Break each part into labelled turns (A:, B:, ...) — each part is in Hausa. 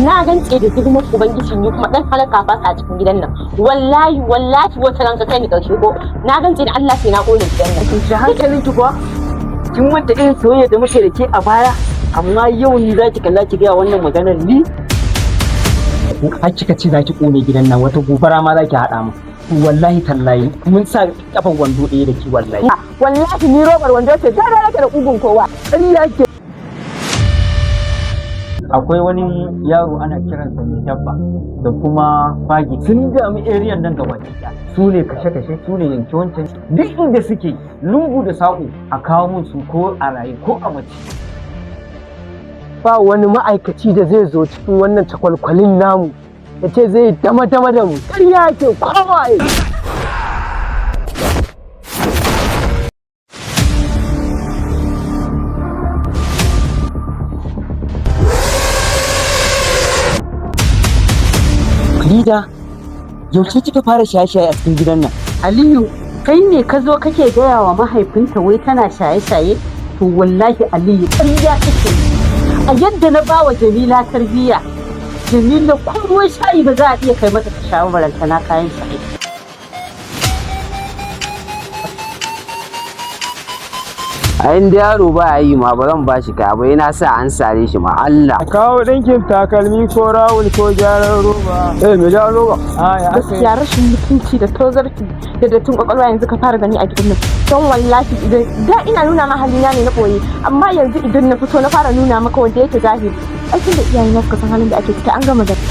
A: Na rantse da girman Ubangiji, ni kuma dan halaka ba a cikin gidan nan. Wallahi wallahi, wata ranka kai ni karshe ko na rantse da Allah sai na kone gidan nan.
B: Ki hankalin ki kuwa, kin manta irin soyayya da muke da ke a baya, amma yau ni za ki kalla ki gaya wannan maganar ni? Har kika ce za ki kone gidan nan, wata gobara ma za ki haɗa mu. Wallahi tallahi mun sa kafan wando ɗaya da ki, wallahi.
A: Wallahi ni robar wando ce, da nake da kugun kowa.
B: Ƙarya ke. Akwai wani yaro ana kiransa mai dabba da kuma fagi, sun dami eriyan nan gaba ɗaya. Su ne kashe-kashe, su ne yanke wancan. Duk inda suke, lungu da saƙo, a kawo mun su, ko a raye ko a mace.
C: Ba wani ma'aikaci da zai zo cikin wannan cakwalkwalin namu ya ce zai dama dama da mu. Ƙarya ke kowaye.
B: Farida, yaushe kika fara shaye-shaye a cikin gidan nan?
D: Aliyu, kai ne ka zo kake gaya wa mahaifinta wai tana shaye-shaye? To wallahi Aliyu, ƙarya kake yi. A yadda na bawa Jamila tarbiyya, Jamila ko ruwan shayi ba za a iya kai mata ta sha barantana kayan shaye.
E: A inda yaro ba yi ma, ba zan ba shi kaya ba, yana sa an sare shi ma Allah.
C: Kawo ɗinkin takalmi ko rawul ko gyaran roba. Eh, me gyaran roba? A ya aka yi.
A: Gaskiya rashin mutunci da tozarci da dattin kwakwalwa yanzu ka fara gani a gidan nan. Don wallahi idan da ina nuna ma halina ne na boye, amma yanzu idan na fito na fara nuna maka wanda yake zahiri, aikin da iyayena suka san halin da ake ciki, an gama gani.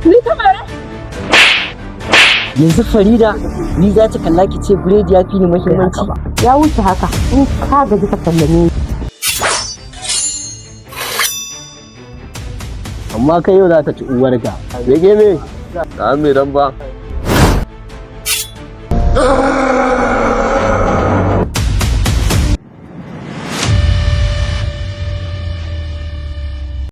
A: Ni kamar
B: Yanzu Farida, ni za ta kalla ki ce biredi ya fi ni muhimmanci?
A: Ya wuce haka, in ka gaji ka sallame ni.
C: Amma kai yau za ta ci uwarka. Rage me?
F: Ta mai dan ba.